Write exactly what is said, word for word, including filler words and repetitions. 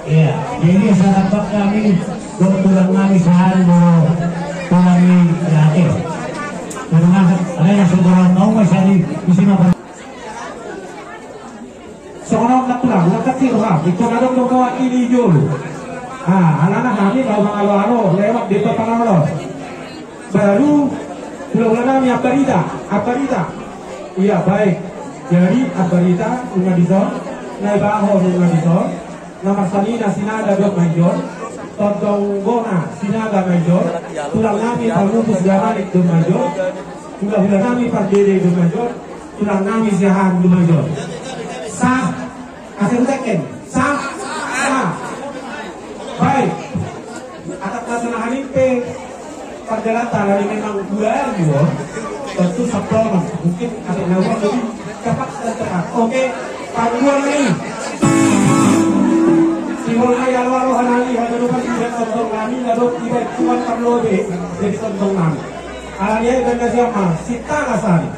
Iya, jadi saya dapat kami doktoran kami sehari dulu tulang ini gratis. Terima kasih. Ada yang sudah mau masih di sini apa? Seorang natural, nakatira, ito na daw mawakili yun. Ah, alana kami, daw mga alo-alo, lewat di Papangalo. Baru, pulau nami Abarita, Abarita. Iya, baik. Jadi, Abarita, Ungadison, Naibaho, Ungadison, Namarsanina, Sinaga, Dok Major, Todonggona, Sinaga, Major, Tulang nami, Pangubus, Gamanik, Dok Major, Hula-hula nami, Pardede, Dok Major, Tulang nami, Siahaan, Dok Major. Sah, asal second. Sah, sah. Baik. Atak nasanahan pe, pagdalatan dari memang dua hari, yo. Tentu sepuluh, mungkin ada nawar lebih cepat dan cepat. Oke, panduan ini. Simulai alwaro hanali, hadarupan tidak tentang nami, lalu tidak kuat perlu deh, jadi tentang nami. Alani dan siapa? Sita Nasari.